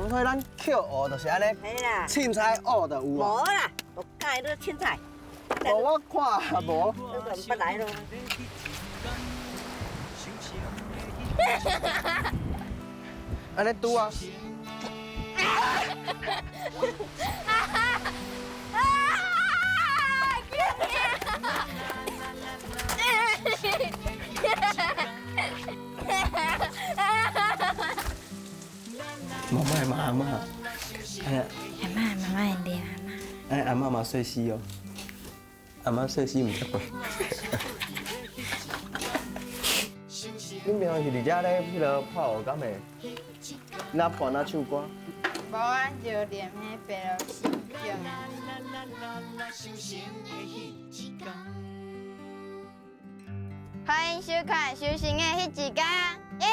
所以咱捡芋就是按呢，嘿啦，凊彩芋就有啊。無啦，我教你凊彩。無我看無。你就毋捌來咯。按呢拄啊。媽媽嘛阿嬤，哎呀，阿嬤媽媽會念阿嬤。哎，阿嬤嘛細時哦，阿嬤細時毋才會。恁平常時佇遮咧，彼个破芋敢會？哪伴哪唱歌？無啊，就念彼白鷺鷥經。歡迎收看《修行的彼一工》，耶！